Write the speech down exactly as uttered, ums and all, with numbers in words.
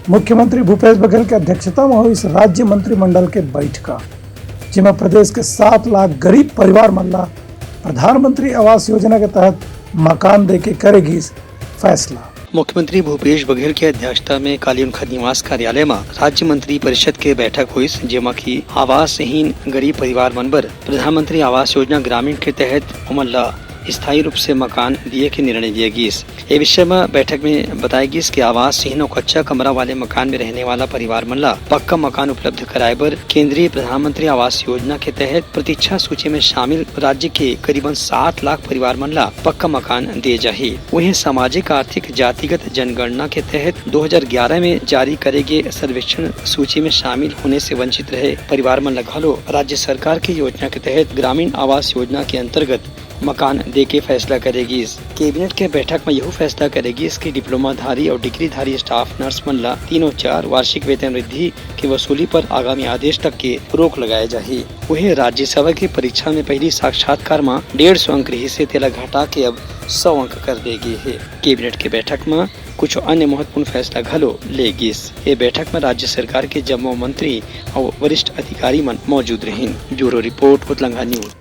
मुख्यमंत्री भूपेश बघेल के अध्यक्षता म होइस राज्य मंत्रिमंडल के बैठका, जेमा प्रदेश के सात लाख गरीब परिवार मन ला प्रधानमंत्री आवास योजना के तहत मकान देके करे गिस फैसला। मुख्यमंत्री भूपेश बघेल के अध्यक्षता में काली उनखर निवास कार्यालय म राज्य मंत्री परिषद के बैठक होइस, जेमा कि आवासहीन गरीब परिवार मन बर प्रधानमंत्री आवास योजना ग्रामीण के तहत ओमन ला स्थायी रूप से मकान दिए के निर्णय लिया गिस। ए विषय म बैठक में बताया गिस कि आवासहीन अउ कच्चा कमरा वाले मकान में रहने वाला परिवार मन ला पक्का मकान उपलब्ध कराए बर केंद्रीय प्रधानमंत्री आवास योजना के तहत प्रतीक्षा सूची में शामिल राज्य के करीबन सात लाख परिवार मन ला पक्का मकान दिए जाही। वहीं सामाजिक आर्थिक जातिगत जनगणना के तहत दो हज़ार ग्यारह में जारी करे गे सर्वेक्षण सूची में शामिल होने से वंचित रहे परिवार मन ला घलो राज्य सरकार के योजना के तहत ग्रामीण आवास योजना के अंतर्गत मकान दे के फैसला करे गिस। कैबिनेट के बैठक में यहू फैसला करे गिस कि डिप्लोमाधारी और डिग्रीधारी स्टाफ नर्स मन ला तीनों चार वार्षिक वेतन वृद्धि के वसूली पर आगामी आदेश तक के रोक लगाए जाही। वहीं राज्यसभा के परीक्षा में पहली साक्षात्कार में डेढ़ सौ अंक रहिस हे, तेला घटा के अब सौ अंक कर दे गे हे। कैबिनेट के बैठक में कुछ अन्य महत्वपूर्ण फैसला घलो ले गिस। ये बैठक में राज्य सरकार के जम्मो मंत्री और वरिष्ठ अधिकारी मन मौजूद रहिन। Bureau report, Utlangha news.